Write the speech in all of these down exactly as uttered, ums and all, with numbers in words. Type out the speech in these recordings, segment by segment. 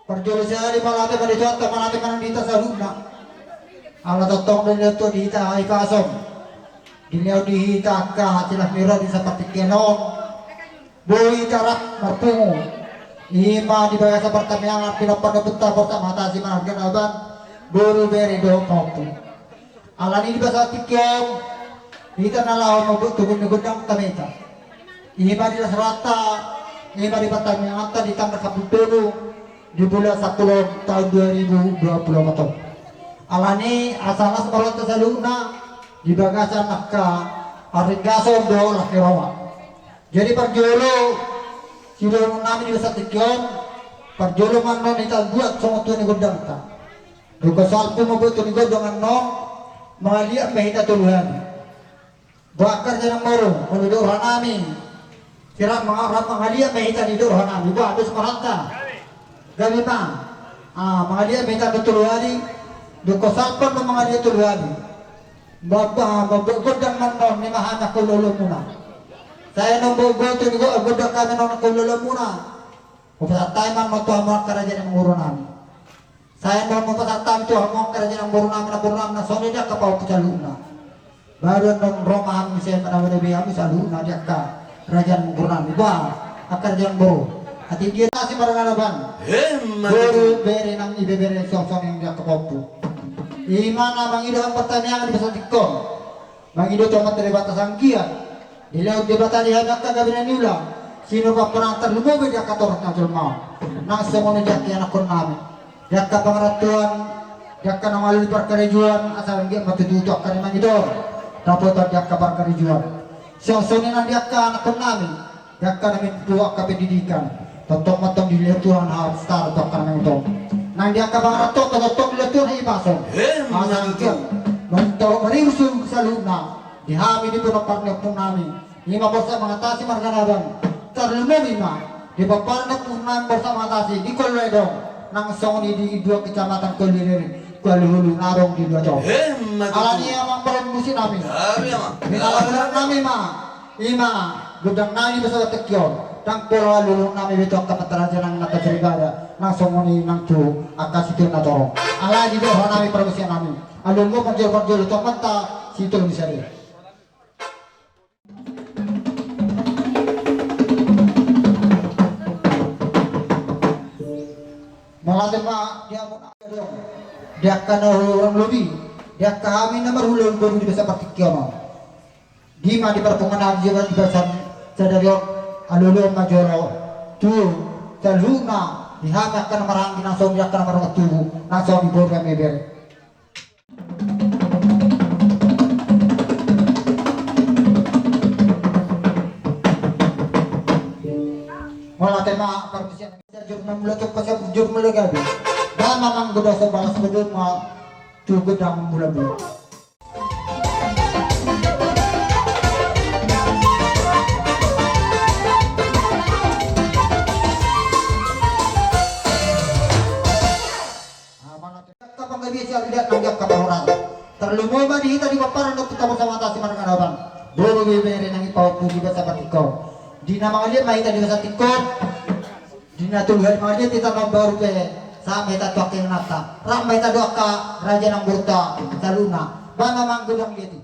Parjolo sahali mauliate ma di Tuhanta, mauliate ma nang di hita saluhutna. Ala tongtong do dilehon Tuhan di hita hahipason. Dilehon di hita angka silas ni roha di sapartingkian on. Boi hita rap marpungu. I ma di bagasan partangiangan pinompar ni ompunta Borsak Mahatasi Marga Nababan, boru, bere dohot pahompu. Alani di bagasan tingki on, hita na laho mambuat tugu ni gondang ta ma hita. I ma di las rohanta, i ma di partangianganta di tanggal sampulu tolu di bulan sampulu taon dua ribu dua pulu opat on. Alani asa las ma rohanta saluhutna di bagasan angka parringgason dohot las ni roha. Jadi parjolo, sidohonon nami di bagasan tingki on, parjolo ma annon hita buat songon tugu ni gondangta. Dung salpu mambuat tugu ni gondang annon, mangaliat ma hita tolu hali. Boha angka raja nang boru, molo didok roha nami, sirap manga-, rap mangaliat ma hita didok roha nami, boha dos ma rohanta. Gabe ma. Ah, mangaliat ma hita annon tolu hali. Dung salpu annon mangaliat tolu hali. Ba, ba, ba, ba, gondang ma annon, ninna hami angka hulahula muna. Sai annon ba, ba, gondang hami annon angka hulahula muna. Hupasahat hami ma annon tu hamu angka raja nang boru nami. Sai annon hupasahat hami tu hamu angka raja nang boru nami, nang boru nami, nang songon i di angka pahompu saluhutna. Baru annon ro ma hami muse manabi-nabi hamu saluhutna di angka raja nang boru nami. Ba, angka raja nang boru. Atik dia tasi marganaban. Boru, bere nang ibebere songon i nang di angka pahompu. I ma na mangido hami partangiangan di bagasan tingki on. Mangido tu Amanta Debata sanggiat. Dilehon Debata di hami angka gabe na niula. Sinurupan panangan tarlumobi di angka torop ni jolma on. Nang songon i di angka ianakhon nami. Di angka pangarantoan, di angka na malo di parkarejoan, asa anggiat ma tutu angka na mangido dapotan di angka parkarejoan. Songon i nang di angka ianakhon nami, di angka na mamimpu angka pendidikan. Tongtong ma antong dilehon Tuhan hata tu angka na mangido. Nang di angka pangarantoan tongtong dilehon Tuhan hahipason. Asa anggiat ma antong maribur saluhutna di hami di pinompar ni ompung nami. I ma Borsak Mahatasi marganaban. Tarlumobi ma di pomparan ni ompung nami Borsak Mahatasi di Kol Ledong, nang songon i di dua kecamatan Kol Ledong, Kol Hulu na adong di dua jabu. Alani i amang parmusik nami. Di na laho nami ma. I ma gondang nami di bagasan tingki on. Ndang pola luhut nami be tu angka raja nang na tarsaripada, nang songon i nang tu angka sitio na torop. Alai didok roha nami parmusik nami. Aluhon ma parjolo-parjolo tu Amanta Sitio ni sadari. Mauliate ma di hamu na adong, di angka na hurang lobi, di angka hami na marhulahula di bagasan partingkian on. Di ma di parpunguan nami di bagasan sadari on, alualuhon ma jolo tu saluhutna di hami angka na marhaha anggi, nang songon i angka na marhaha tubu, nang songon i boru nang ibebere. Mauliate ma parmusik. Jur na mula tu pasa jur mula gabe. Ba ma manggoda so balas godo ma tu godang mula mula. Angka panggabean sian liat nang di angka pahoran. Tarlumobi ma di hita di pomparan ni ompunta Borsak Mahatasi marga Nababan. Boru, ibebere nang i pahompu di bagasan partingkian on. Di na mangaliat ma hita di bagasan tingki on. Di na tolu hali mangaliat hita, na baru pe sahat ma hita tu angka inanta. Rap ma hita dohot angka raja nang borunta saluhutna. Ba ma manggodang liat i.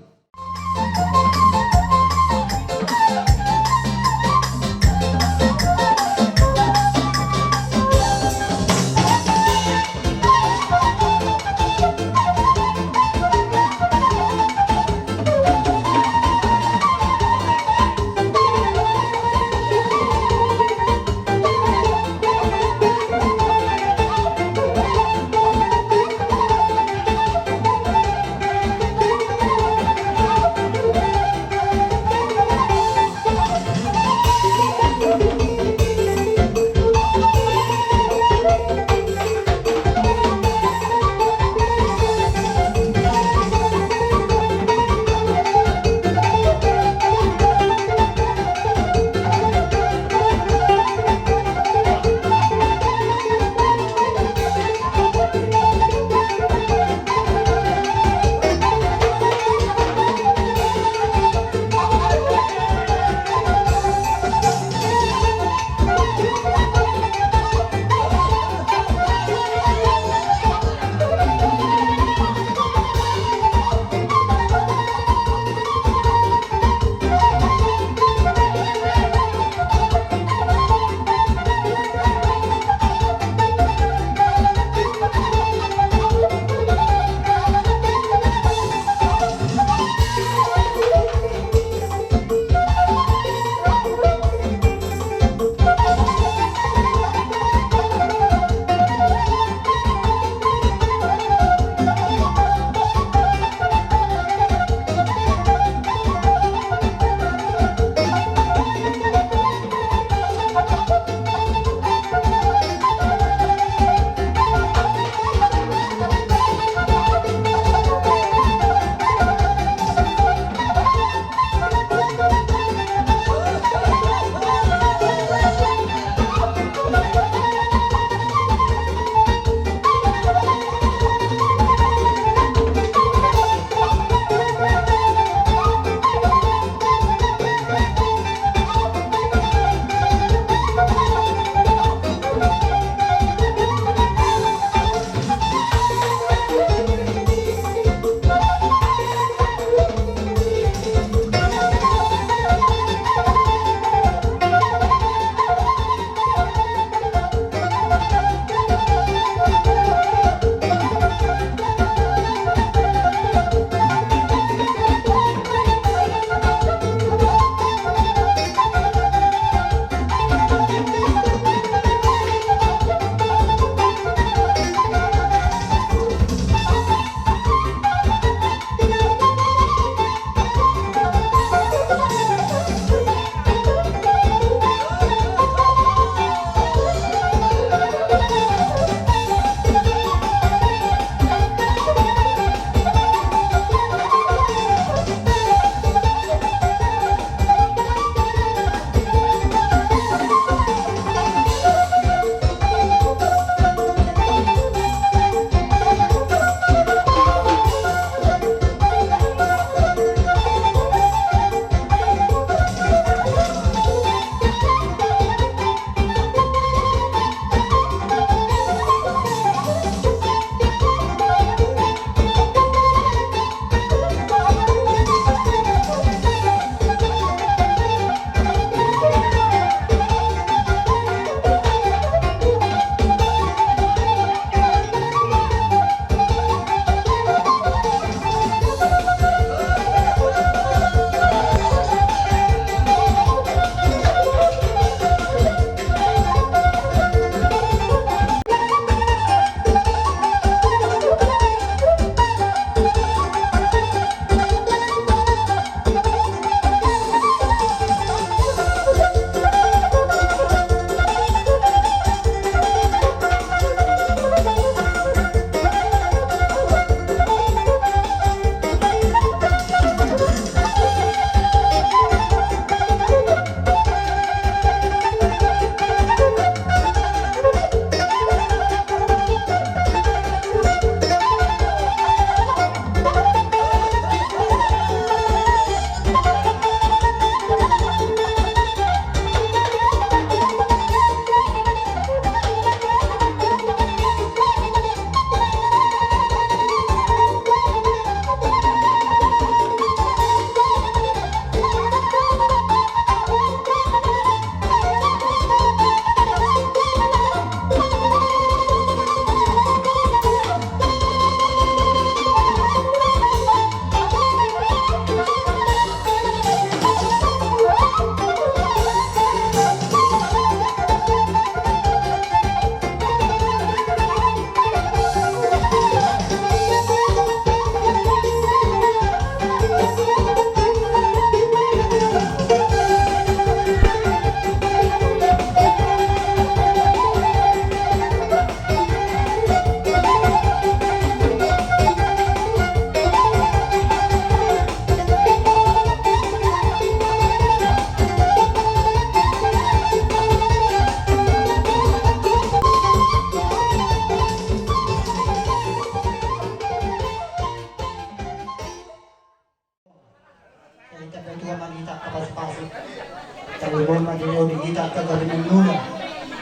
Tarlumobi ma di hita angka gabungan muna.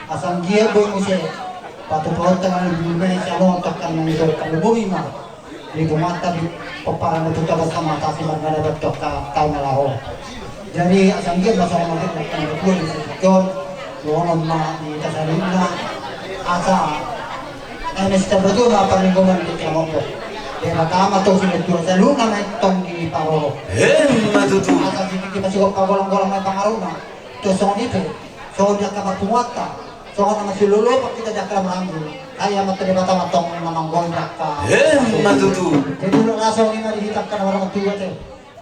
Asa anggiat boi muse patupaonta na di bumi on, asa adong angka na nidok, tarlumobi ma di punguanta, di pomparan ni Ompunta Basa Marasi, marnada dohot angka taon na laho. Jadi asa anggiat ma songon na nidok ni natua-tua di sisi on, dohonon ma di hita saluhutna. Asa Eme sitamba tua ma parlinggoman di Tiamopo. Debata ma tong sintua saluhutna ma tong di paroro. Emma tutu. Asa sititi ma sigompa golanggolang ma pangarahutna. Tong songon i pe, songon di angka parpunguanta, songon na masilolopan hita di angka maranggi. Ai Amanta Debata ma tong na manggomgom di angka. Emma tutu. Jadi ulang langsung i ma di hita angka na martua te.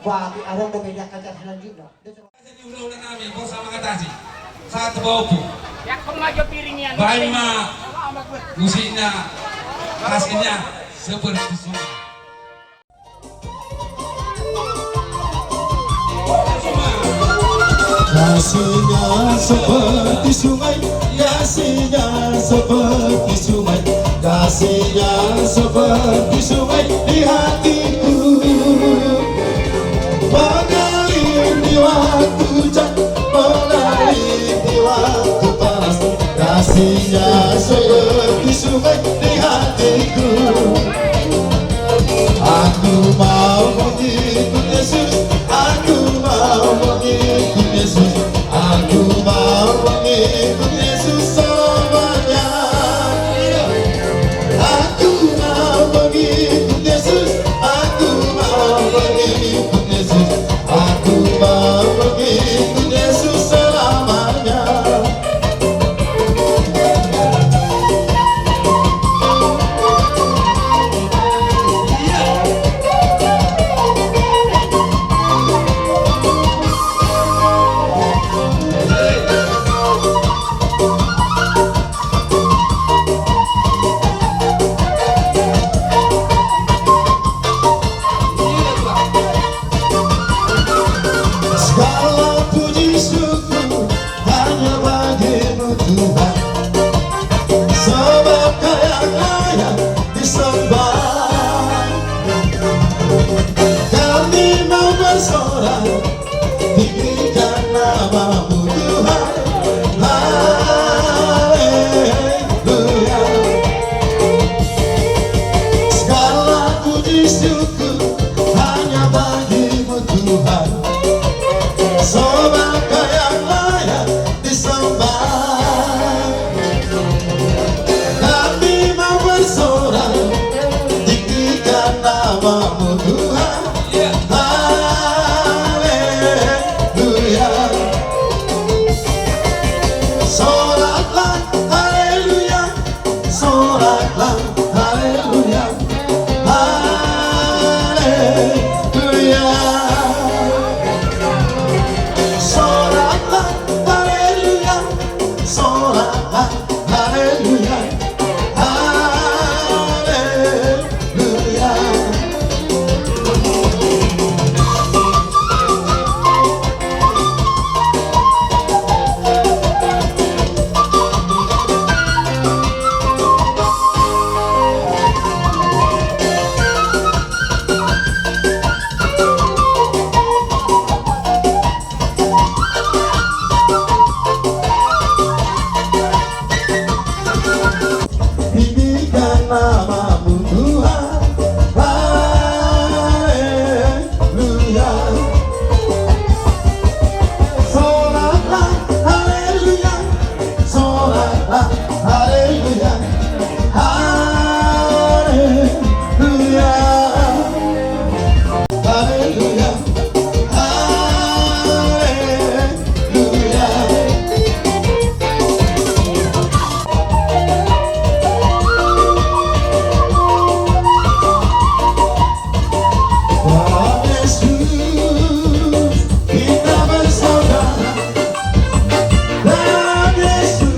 Ba adong dope di angka acara selanjutna. Di hulahula nami, Borsak Mangatasi. Sahat tu pahompu. Baen ma musikna, kasihnya seperti sungai. Kasihnya seperti sungai, kasihnya seperti sungai, kasihnya seperti sungai di hatiku. Mengalir di waktu hujan, mengalir di waktu panas, kasihnya seperti sungai di hatiku. Aku mau mengikut Yesus, aku mau mengikut Yesus, aku mau mengikut Yesus selamanya. Aku mau mengikut Yesus, aku mau mengikut Yesus, aku mau mengikut Yesus selamanya. Segala puji syukur hanya bagi-Mu Tuhan, sebab Kau yang layak disembah. Kami mau bersorak, tinggikan nama-Mu Tuhan. Haleluya. Segala puji syukur hanya bagi-Mu Tuhan, sebab Kau yang layak disembah. Kami mau bersorak, tinggikan nama-Mu Tuhan. Haleluya. Soraklah, haleluya. Soraklah, haleluya. Haleluya. Soraklah, haleluya. Soraklah, haleluya. Haleluya. Tinggikan nama-Mu Tuhan. Haleluya. Soraklah, haleluya. Soraklah, haleluya. Haleluya. Haleluya. Haleluya. Dalam Yesus kita bersaudara. Dalam Yesus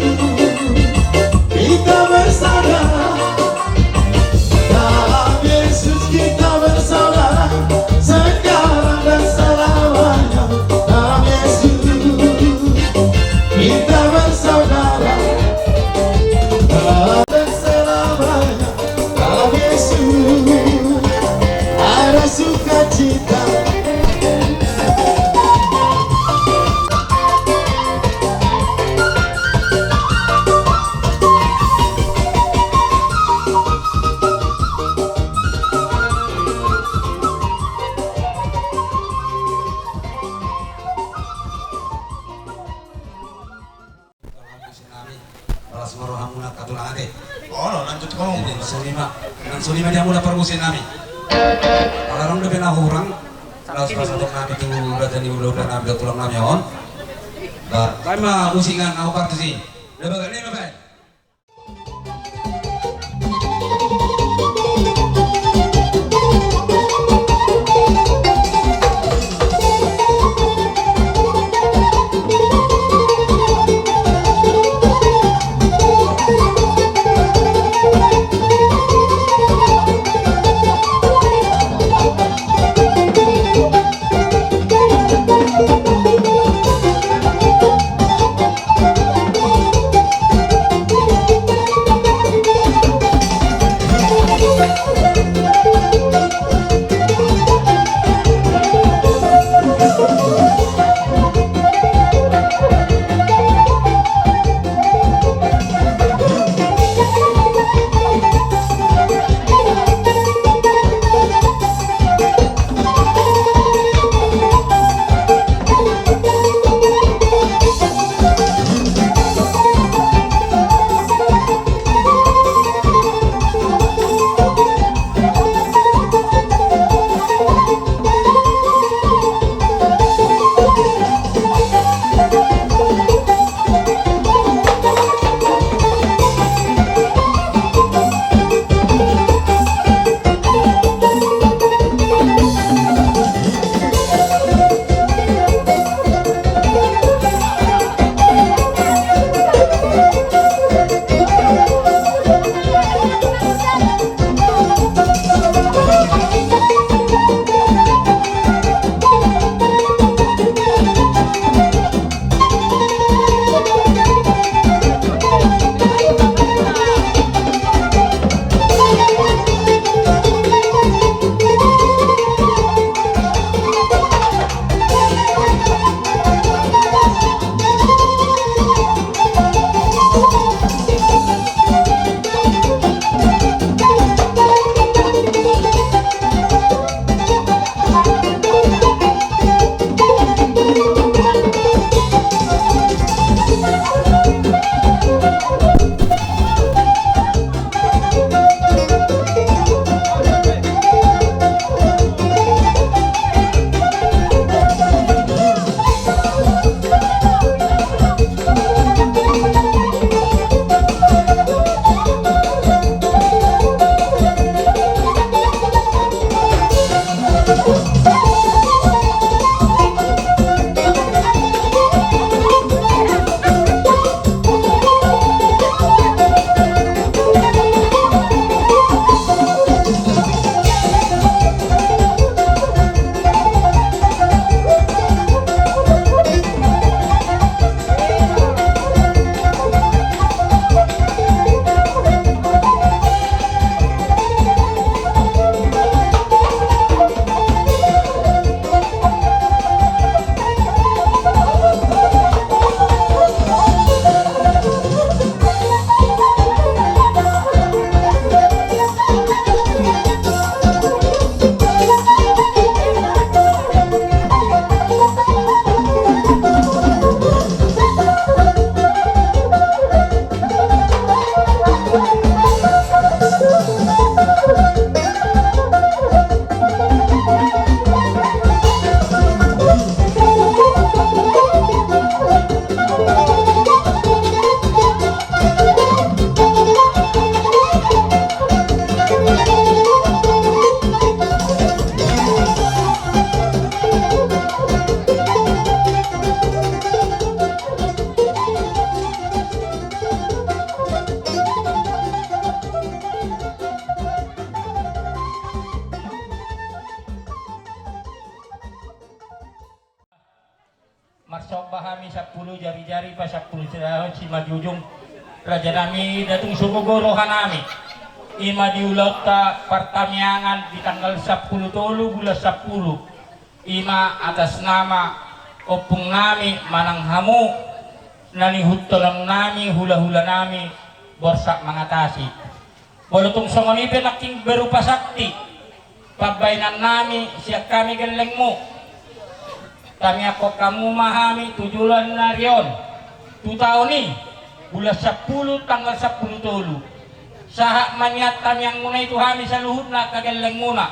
Las ma rohamuna angka tulang ate. Olo, lanjut ho. Jadi, songon i ma, nang songon i ma di hamuna parmusik nami. Ala adong dope na hurang, laos pasahaton nami tu raja ni hulahula nami dohot tulang nami on. Ba, baen ma musik nang ahu partusi. Udah bagak ni ma baen. Marsomba hami sampulu jari-jari pasampulu sidahon simanjujung. Raja nami, da tung so gogo roha nami. I ma di ulaonta partamiangan di tanggal sampulu tolu bulan sampulu. I ma atas nama ompung nami manang hamu na nihuthonongnami hulahula nami Borsak Mangatasi. Molo tung songon i pe nangkin berupa sakti pambaenan nami sian hami gellengmu, tamiangkon hamu ma hami tu joloan ni ari on, tu taon i, bulan sampulu tanggal sampulu tolu. Sahat ma nian tangiangmuna i tu hami saluhutna angka gellengmuna.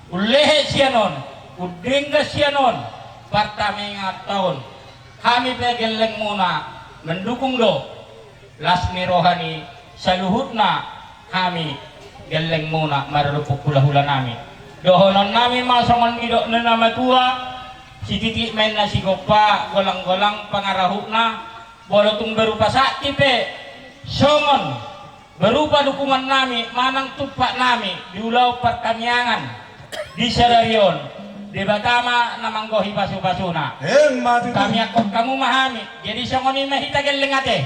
Umlehe sian on, umdenggan sian on, partangianganta on. Hami pe gellengmuna mandukung do. Las ni roha ni saluhutna hami gellengmuna marlumpuk hulahulanami. Dohononnami ma songon nidok ni na matua, sititik ma inna sigompa, golanggolang pangarahutna, molo tung berupa sakti pe songon berupa dukungannami manang tumpaknami di ulaon partangiangan di sadari on, Debata ma na manggohi pasupasuna. Emma tutu. Tangiangkon hamu ma hami. Jadi songon i ma hita gelleng ate.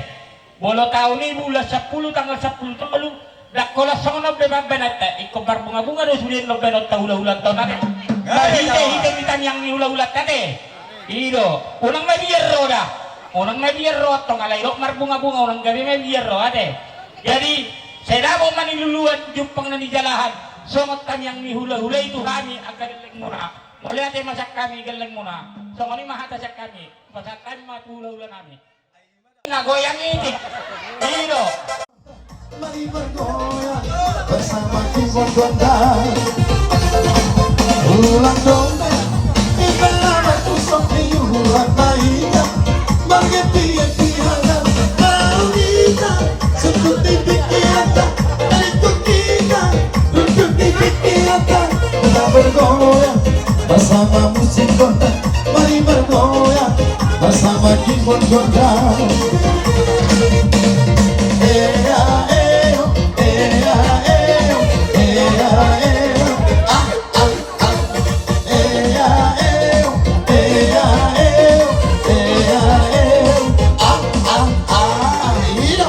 Molo taon i bulan sampulu tanggal sampulu tolu, ndang holan songon on be mambaenanta, ingkon marbungabunga do sude on baenonta hulahulanta on ate. Marhitehite ni tangiang ni hulahulanta ate. I do, unang mabiar roha da. Unang mabiar roha antong, alai didok marbungabunga, unang gabe mabiar roha ate. Jadi sai dapot ma niluluan, jumpang na nijalahan, songon tangiang ni hulahula i tu hami angka gellengmuna. Mauliate ma sian hami gellengmuna. Songon i ma hata sian hami. Pasahat hami ma tu hulahulanami. Na goyang i. I do. Mari bergoyang bersama Keyboard Gondang. Ulang dong, ibarat usok di ulang bayinya. Menggepi-gepi hati kita, seperti pikiran tak ikut kita. Duduk di pikiran tak, kita bergoyang bersama musik Gondang. Mari bergoyang bersama Keyboard Gondang. Ea, eo, ea, eo, ea, eo. Ah, ah, ah. Ea, eo, ea, eo, ea, eo. Ah, ah, ah. I do.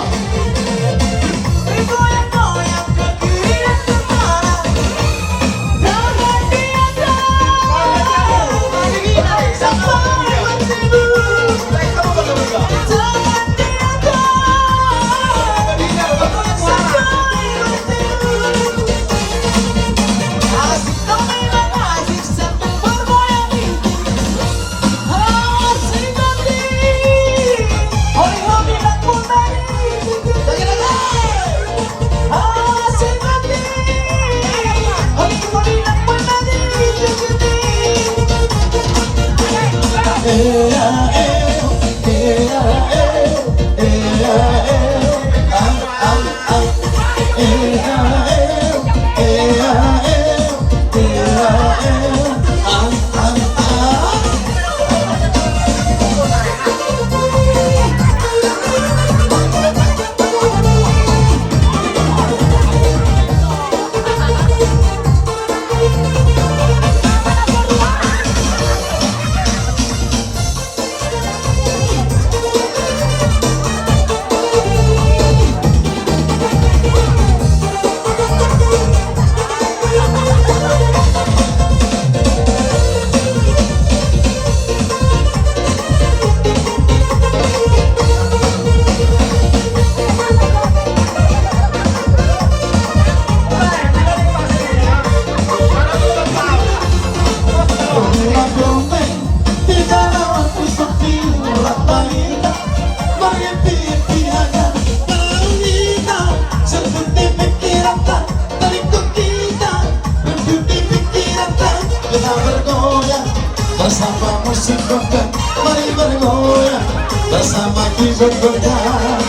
Bersama musik Gondang, mari bergoyang bersama keyboard Gondang.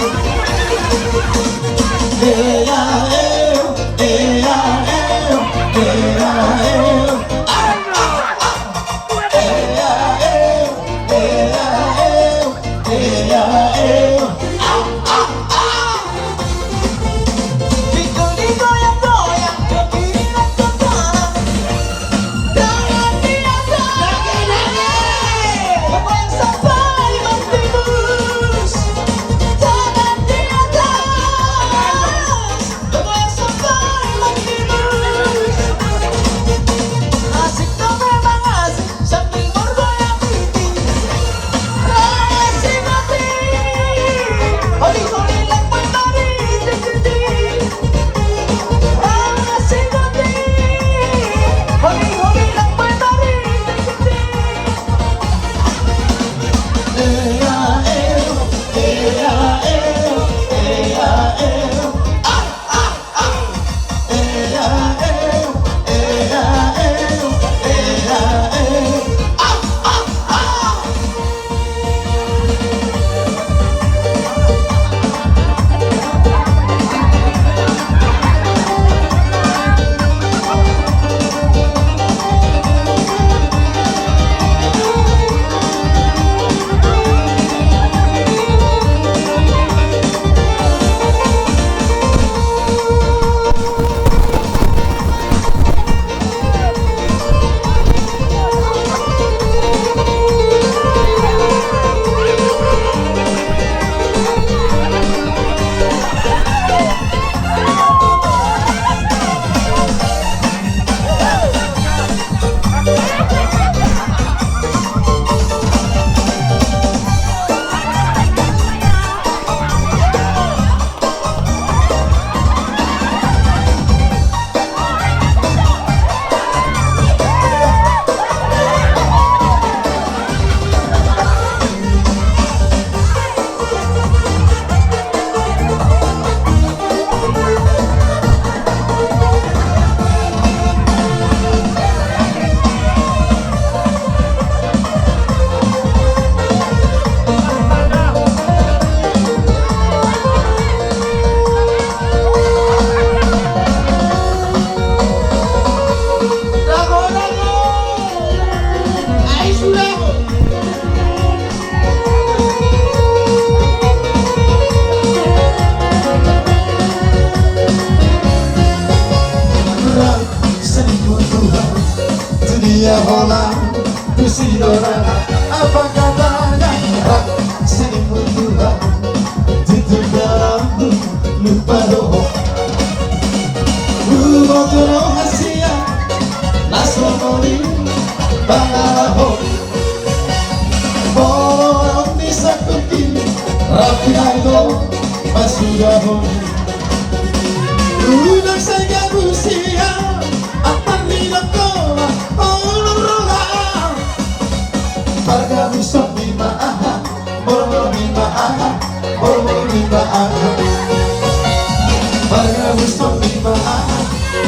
Ea, eo, ea, eo, ea, eo. Ah, ah, ah. Ito, pasuda ho. Unang sai gabusi au, ampar ni dongkoa, unang ro au. Pargabuson ni ma aha, borngol ni ma aha, borngol ni ma aha. Pargabuson ni ma aha,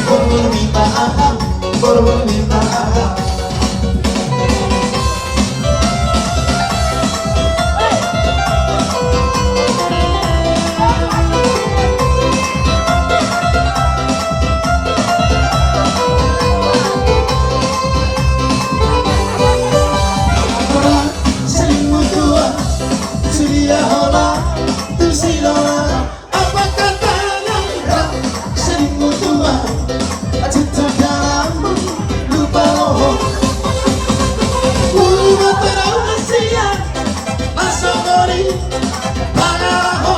borngol ni ma aha, borngol ni ma aha. Selingkuh tua, sudia hola, tu si lola. Apa katanya, ra, selingkuh tua, cinta dalammu, lupa roho. Ulu mata rau asia, masa bori, pangaraho.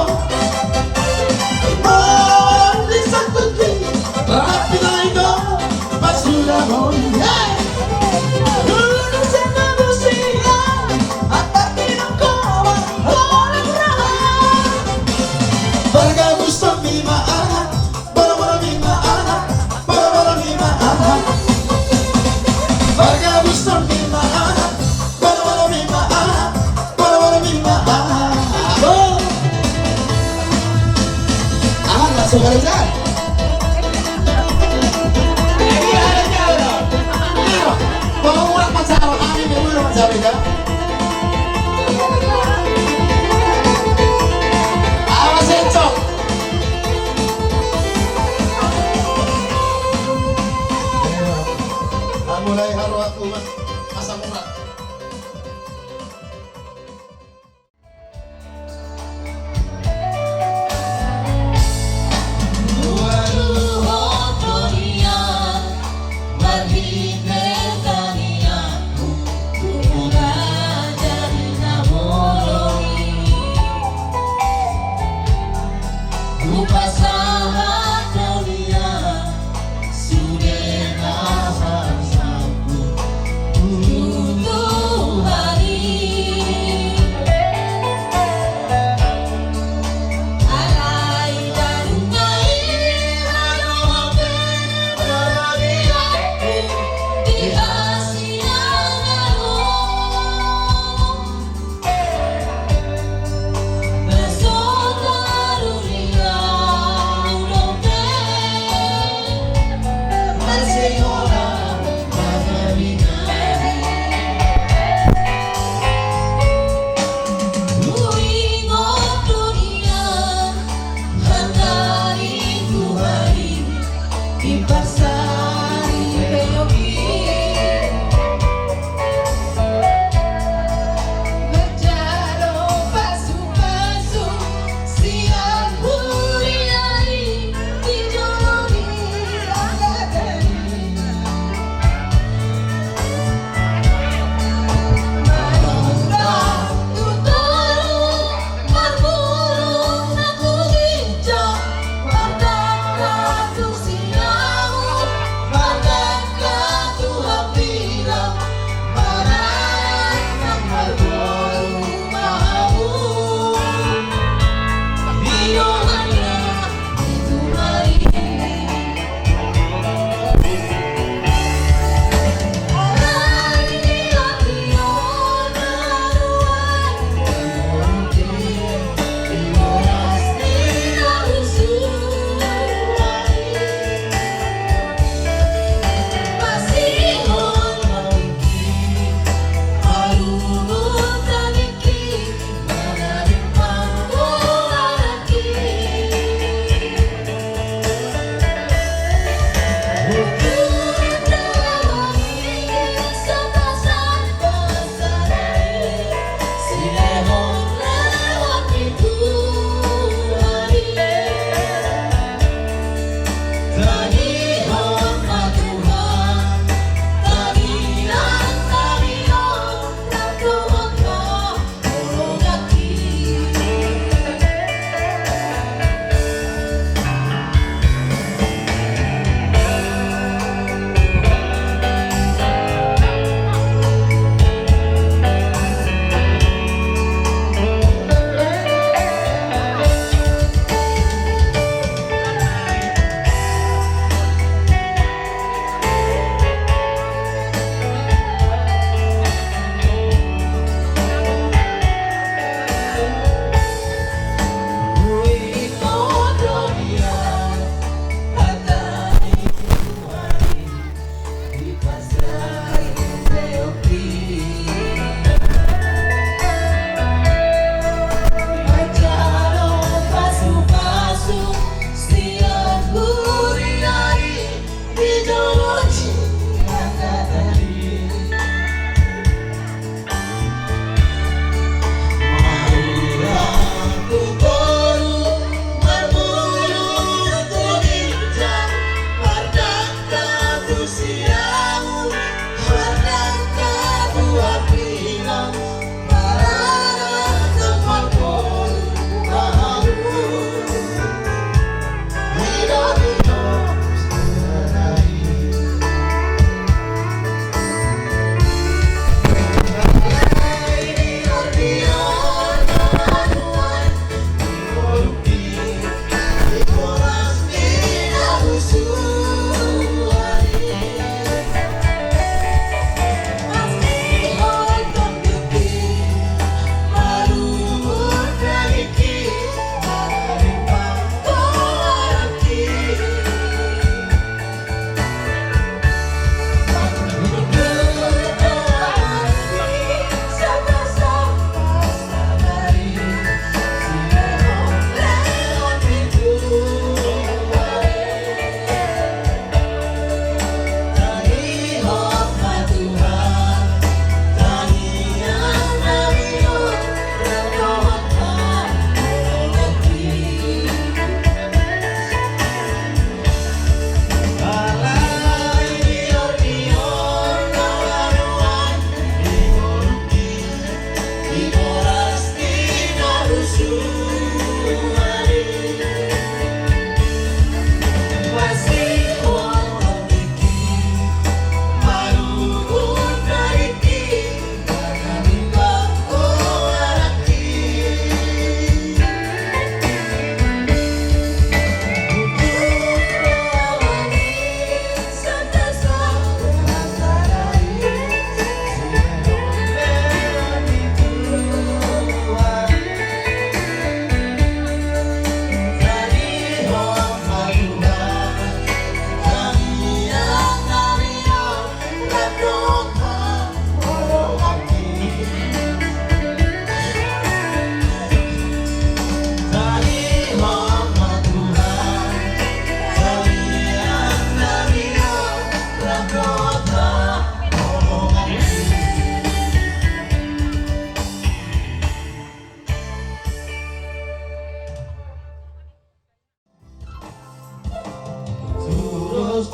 Mau disakuti, rapi laido, pasuda ho. Hey! Dulu sama busia, apa tidak kau orang raha? Pargabuson ni ma aha, borngol ni ma aha, borngol ni ma aha. Pargabuson ni ma aha, borngol ni ma aha, borngol ni ma aha. Abo. Aha, langsung kerja. Iya, iya, iya. Ayo, mau orang pacaran, kami mau orang pacaran, ya. Awas, Encok. Mulai haru aku, Mas. Masa murah.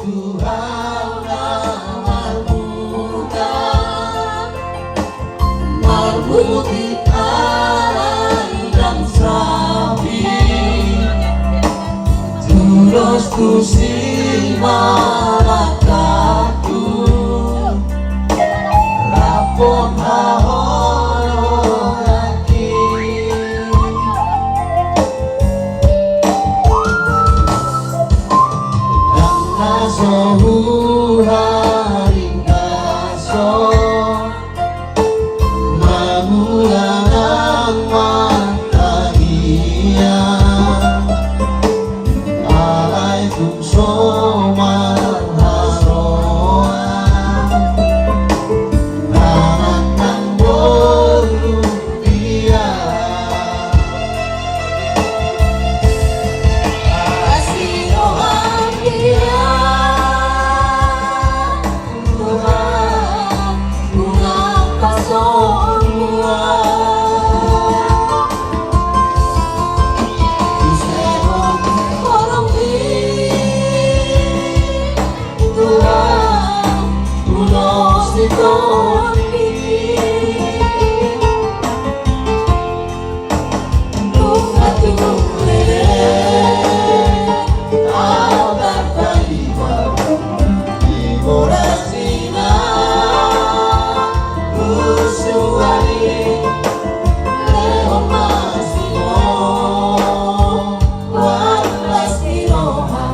Tuhan na marmuta, marmuti alai dang sapi, tudos tusi malakatu, rapot haholongan i. Dang na so huharinggaso, mangula nang martangiang, alai tung so marharoan, anak nang boru dia. Asi roham dia, Tuhan, unang pasomuan. Ise holong i, Tuhan, ulos ni tongi. Nunga ture au tarpaiba di boras i na husuan i, lehon ma sinuan las ni roha.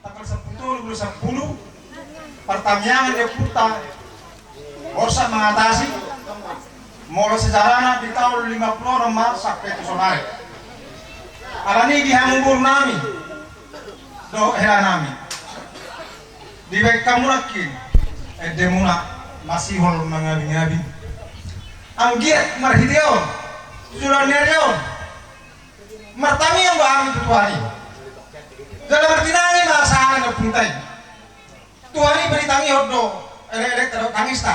Tanggal sampulu tolu bulan sampulu, partangiangan ni ompunta Borsak Mangatasi, molo sejarana di taon lima pulu onom ma sampe tu sonari. Alani di hamu boru nami dohot hela nami, dibaen hamu nangkin endemuna masihol mangabingabi. Anggiat marhite on, sulan ni ari on, martangiang do hami tu Tuhan i. Jala martinangi ma sahala ni ompunta i. Tuhan i pe ditangihon do elekelekta dohot tangista.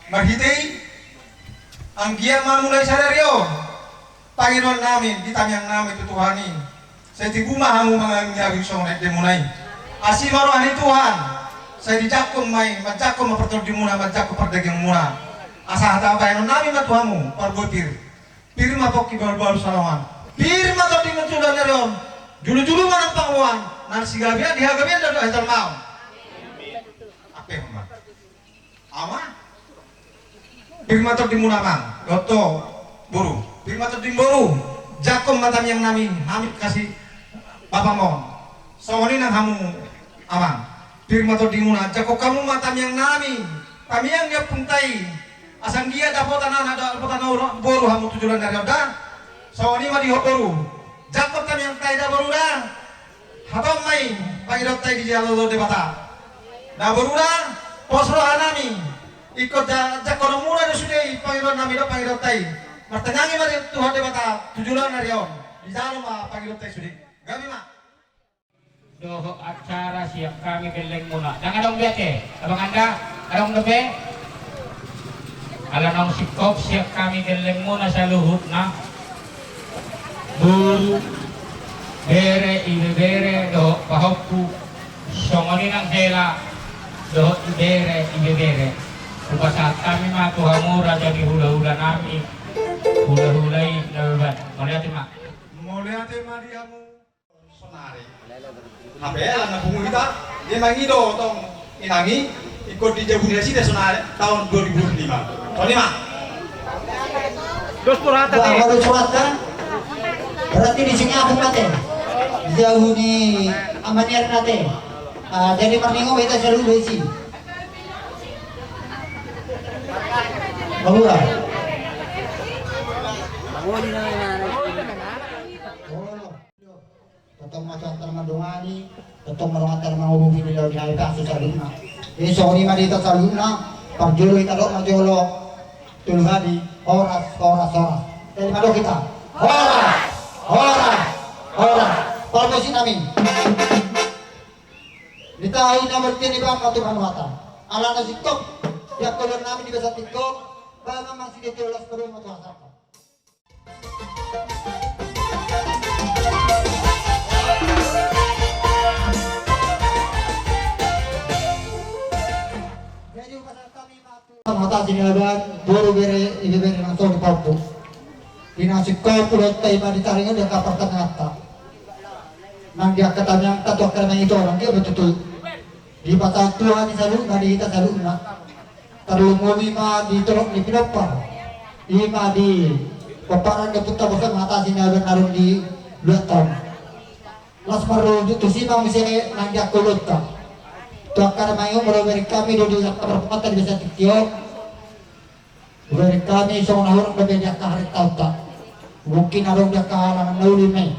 Marhite i, anggiat ma mulai sadari on, pangidoan nami di tamiang nami tu Tuhan i, sai tibu ma hamu mangangabi songon ende muna i. Asi ma roha ni Tuhan, sai dijangkon ma i, manjangkon ma partondion muna, manjangkon pardagingon muna. Asa hata bahenon nami ma tu hamu, parbue pir. Pir ma pongki balu-balu saloan. Pir ma tondimu tu joloan ni ari on. Julu-julu ma na pangomoan. Nang sigabean di hagabean do hita ma on. Ape ma. Ama. Pir ma tondimuna amang. Dohot boru. Pir ma tondim boru. Jangkon ma tamiang nami. Hami kasih bapa ma on. Songon i nang hamu amang. Pir ma tondimuna, jangkon hamu ma tamiang nami, tamiang ni ompunta i. Asa anggiat dapotan anak, dapotan boru hamu tu joloan ni ari on da. Songon i ma di ho boru. Jangkon tamiangta i da boru da. Hatahon ma i, pangidoanta i dijalo Debata. Da boru da, pos roha nami. Ingkon jangkon muna do sude i, pangidoan nami dohot pangidoanta i. Martangiang ma di Tuhan Debata, tu joloan ni ari on. Dijalo ma pangidoanta i sude. Gabe ma. Dohot acara sian hami gellengmuna. Ndang adong be ate, abang anda, adong dope? Ala naung singkop sian hami gellengmuna saluhutna. Boru, bere, ibebere, dohot pahompu. Songon i nang hela, dohot ibere, ibebere. Hupasahat hami ma tu hamu raja ni hula-hula nami. Hula-hula i na beban. Mauliate ma. Mauliate ma di hamu. Sonari. Hape ala na pungu hita, dia mangido tong inang i, ingkon dijabuni nasida sonari tahun dua ribu dua puluh lima. Songon i ma. Dos puluh hata. Wah, dos puluh hata. Berarti di sini aku mate. Dijabuni amaniar nate. Ah, jadi marningot hita selalu besi. Bahwa. Tongtong ma Tuhanta na mandongani, tongtong ma Tuhanta na mangurupi di laut ni aek, asu saluhutna. Jadi songon i ma di hita saluhutna, parjolo hita dohot ma jolo. Tolu hali, horas, horas, horas. Jadi mandok hita. Horas, horas, horas. Parmusik nami. Di tahi na martia ni bapa tu panuhatan. Ala na singkop, di angka ulaon nami di basa tingkop, baen ma sitio las parumaen ma tu hasangap. Jadi, hupasahat hami ma tu Amanta Sinaga, boru, bere, ibebere nang songon i pahompu. Di na singkop ulaonta i ma di taringot di angka partangianganta. Nang di angka tamiangta tu angka na mangihut on, anggiat ma tutu. Dipasahat Tuhan i saluhutna di hita saluhutna. Tarlumobi ma di torop ni pinompar. I ma di pomparan ni Ompunta Borsak Mahatasi na adong di luat on. Las marujung tusi ma muse nang di angka ulaonta. Tu angka na mangihut, molo hubereng hami do di angka parpunguanta di basa tingki on. Hubereng hami songon na hurang dope di angka harintaonta. Mungkin adong di angka halangan na uli ma i.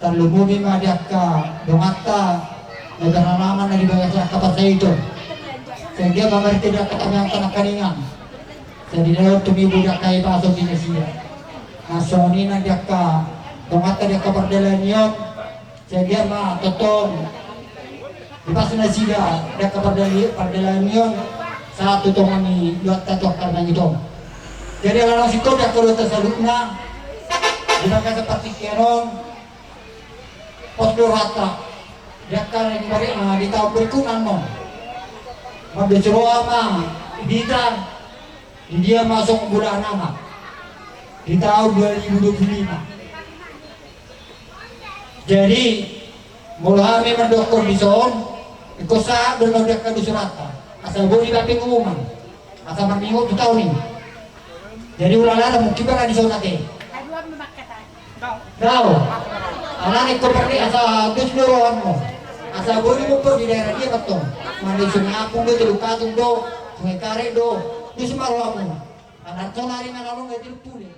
Tarlumobi ma di angka donganta na berhalaman na di bagasan angka pansahiton. Sai anggiat ma marhite di angka tamiangta nangkiningan. Sai di na on tumibu di angka hipason ni nasida. Na songon i nang di angka donganta di angka pardalanan i on. Sai anggiat ma tongtong dipasu nasida di angka pardali-, pardalanan i on sahat tu tonga ni luatta tu angka na mangihut on. Jadi ala naung singkop di angka ulaonta saluhutna di bagasan partingkian on, pos do rohanta di angka na di bari-, ah, di taon berikutna annon. Mamboan roha ma hita di dia ma songon bolahan anak di taon dua ribu dua puluh lima. Jadi, molo hami mandokkon dison, ingkon sahat do na di angka dusuranta. Asa boi dibahen pengumuman. Asa marningot tu taon i. Jadi, ulala na mungkin barani songon ate. Dao. Alana ingkon parni asa dos do rohamuna. Asa boi dipopot di daerah dia ma tong. Mandi Sungai Apung do, Teluk Katung do, Sungai Karet do. Dos ma rohamuna. Alana sonari na lalu ngai tilu pule.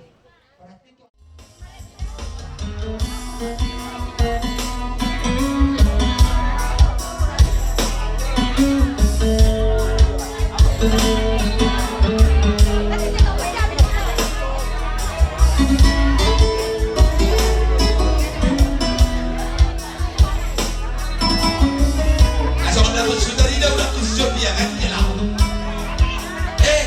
Asa on dapot sutari da udah kusut dia kan dia lah. Eh,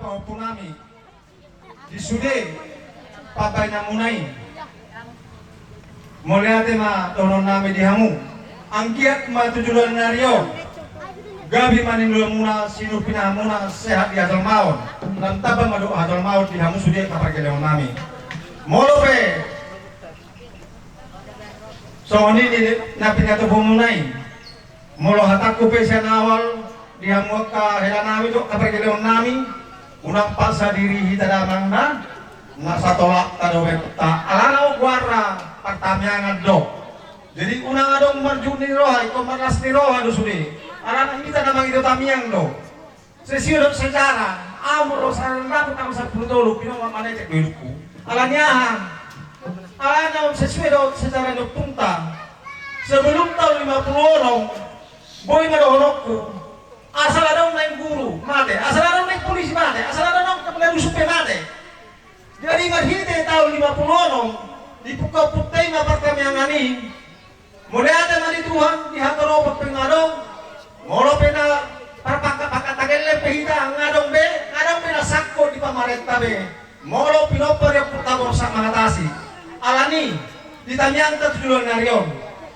Ompunami di sude pambahenanmuna i. Mauliate ma dohononnami di hamu. Anggiat ma tu joloan ni ari on gabe ma ninna muna, sinurupi na hamuna sehat di hajolmaon, lam tamba ma dohot hajolmaon di hamu sude pargellengon nami. Molo pe songon i di na pinatupa muna i. Molo hatangku pe sian awal di hamu angka hela nami dohot angka pargellengon nami, unang paksa diri hita damang na, na satolapta dope ta. Alana on goarna partamiangan do. Jadi unang adong marjut ni roha, ingkon marlas ni roha do sude. Alana hita na mangido tamiang do. Sesuai dohot sejarah, ahu molo sahat dapot ahu sampulu tolu, pinompar manetek do ilungku. Alani aha? Alana sesuai dohot sejarah ni ompunta. Sebelum tahun lima puluh onom, boi ma dohononku. Asal adong naeng guru, mate. Asal adong naeng polisi, mate. Asal adong naeng kepala dusun pe, mate. Jadi marhite tahun lima puluh onom, dipungka ompunta i ma partamiangan i. Mauliate ma di Tuhan, di hatoropon pe nga adong. Molo pe na parpangkat-pangkat na gelleng pe hita, nga adong be, nga adong be na sangkot di pamarenta be. Molo pinompar ni ompunta Borsak Mangatasi. Alani i, di tamiangta tu joloan ni ari on,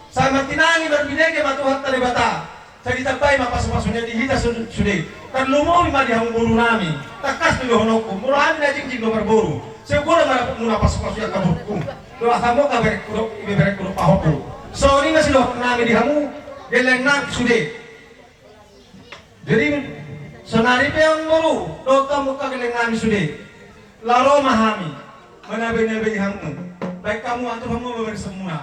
sai martinangi marbinege ma Tuhanta Debata. Sai ditambai ma pasu-pasuna di hita su-, sude. Tarlumobi ma di hamu boru nami. Tangkas do dohononku, molo hami na jingjing do marboru, sai ugoro ma dapotmuna pasu-pasu i angka borungku. Dohot hamu angka berengku dohot ibeberengku dohot pahompu. Songon i ma sidohonon nami di hamu gelleng nami sude. Jadi saonari pe, amang boru dohot hamu angka gelleng nami sude, laho ro ma hami manabe-nabe hamu. Baen hamu, atur hamu ma barisanmuna.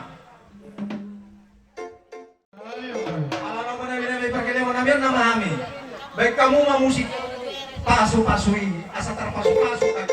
Ala na manabe-nabe pargellengon nami on nama hami. Baen hamu ma musik pasu-pasu i, asa tarpasu-pasu hami.